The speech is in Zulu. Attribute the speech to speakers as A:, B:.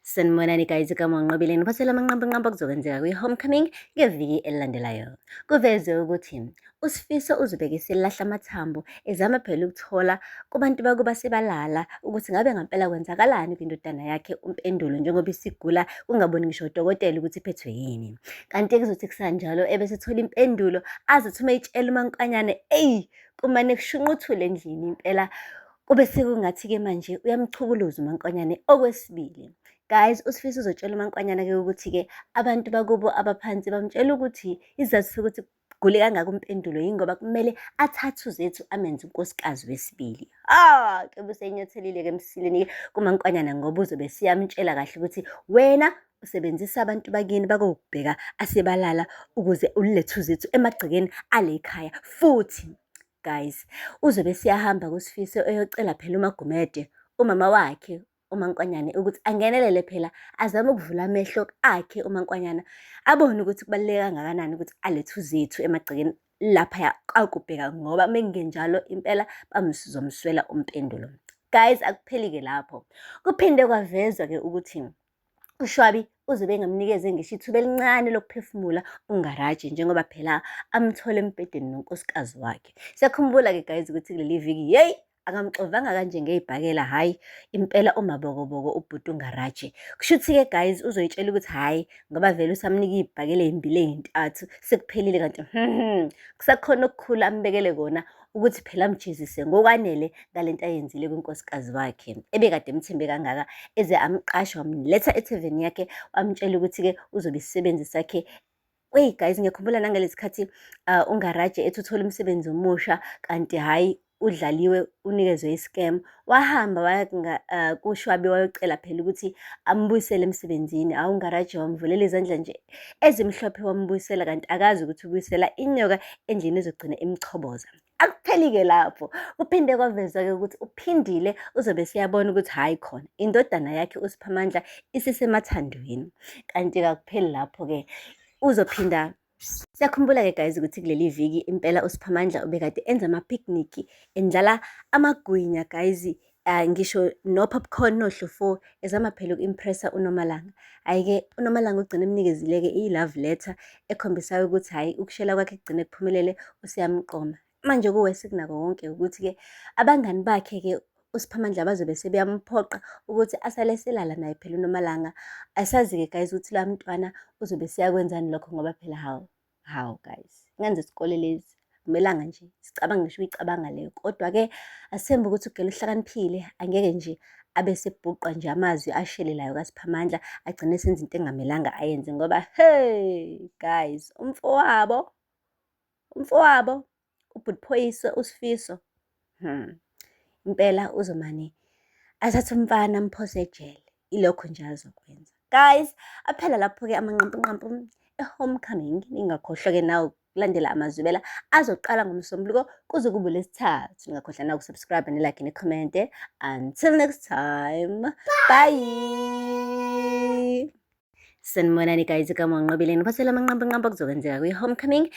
A: Sanibonani guys, igama uNqobile ngiphathela amanqampunqampu okuzokwenzeka kwi-Homecoming ngeviki elilandelayo. Kuvezwe ukuthi uSifiso uzobeke eselahla amathambo ezama phela ukuthola kubantu bakuba sebalala ukuthi ngabe ngampela kwenzakalani kwindodana yakhe uMpendulo njengoba isigula kungaboni ngisho udokotela ukuthi iphethwe yini. Kanti kuzothi kusanjalo ebese ethola impendulo azothi uma etshela uMankanyane eyi kumane kushunquthule endlini impela. Kube sekungathi-ke manje uyamchukuluza uMankonyane okwesibili. Guys, uSifiso uzotshela uMankonyane-ke ukuthi-ke abantu bakubo abaphansi bamtshela ukuthi isizathu sokuthi gule kangaka uMpendulo yingoba kumele athathe uZethu amenze unkosikazi wesibili. Ah, ke busenyathelile-ke emsileni-ke kuMankonyane ngoba uzobe siyamtshela kahle ukuthi wena usebenzisa abantu bakini bakokubheka asebalala ukuze ulethe uZethu emagcekeni ale khaya futhi. Guys, uzobe siyahamba kuSifiso eyocela phela uMaGumede, umama wakhe uMaNkwanyane ukuthi angenelele phela azame ukuvula amehlo akhe uMaNkwanyana abone ukuthi kubaluleke kangakanani ukuthi alethe uZethu emagcekeni laphaya akubheka ngoba mengenjalo impela bamsizomswela uMpendulo. Guys, akupheli-ke lapho. Kuphinde kwavezwa-ke ukuthi uShwabi uzobe engamnikeze ngisho ithuba elincane lokuphefumula uNgaraji njengoba phela amthole embhedeni nonkosikazi wakhe. Siyakhumbula-ke guys ukuthi kuleli viki yeyi akamxovanga kanje ngey'bhakela hhayi impela umabokoboko ubhuti uNgaraji. Kusho ukuthi-ke guys uzoyitshela ukuthi hhayi ngoba vele usamnika iy'bhakela ey'mbili ey'ntathu sekuphelile kanti kusakhona okukhulu ambekele kona ukuthi phela amjezise ngokwanele ngalento ayenzile kwinkosikazi wakhe ebekade emthembe kangaka eze amqashe wamletha etheveni yakhe wamtshela ukuthi-ke uzobe isisebenzi sakhe. Wey guys, ngiyakhumbula nangalesi khathi uNgaraje ethi uthola umsebenzi omusha kanti hhayi udlaliwe unikezwe i-scam. Wahamba waya kuShwabi wayocela phela ukuthi ambuyisele emsebenzini. Awu uNgaraje wamvulela izandla nje ezimhlophe wambuyisela kanti akazi ukuthi ubuyisela inyoka endlini ezogcina imchoboza. Akupheli-ke lapho, kuphinde kwavezwa-ke ukuthi uPhindile uzobe seyabona ukuthi hhayi khona indodana yakhe uSiphamandla isisemathandweni. Kanti kakupheli lapho-ke, uzophinda Siyakhumbula-ke guys ukuthi kuleli viki impela uSiphamandla ubekade enza ama-picnic endlala amagwinya guys ngisho no-popcorn nohlu 4 ezama phela uku-impressa uNomalanga. Hhayi-ke uNomalanga ugcine emnikezile-ke i-love letter ekhombisayo ukuthi hhayi ukushela kwakhe kugcine kuphumelele useyamqoma. Manje kuwesi kunako konke ukuthi-ke abangani bakhe-ke uSiphamandla bazobe sebeyamphoqa ukuthi asale selala naye phela uNomalanga. Asazi-ke guys ukuthi loya mntwana uzobe seyakwenzani lokho ngoba phela hawu, hawu guys, ingane zesikole lezi akumelanga nje sicabange ngisho ukuyicabanga leyo. Kodwa-ke asithembe ukuthi ugela uhlakaniphile angeke nje abe sebhuqwa nje amazwi ashelelayo kaSiphamandla agcine esenza into engamelanga ayenze ngoba hey guys umfowabo umfowabo ubhuti uSifiso impela uzomane athathe umfana amphose ejele ilokho nje azokwenza. Guys, aphela lapho-ke amanqampunqampu e-Homecoming. Ningakhohlwa-ke nawe ukulandela amazwibela azoqala ngoMsombuluko kuze kube uLwesithathu. Ningakhohlwa nawe ukusubscribe, nilike, nikhomente. Until next time, bye. Sanibonani guys, igama uNqobile ngiphathela amanqampunqampu okuzokwenzeka kwi-Homecoming.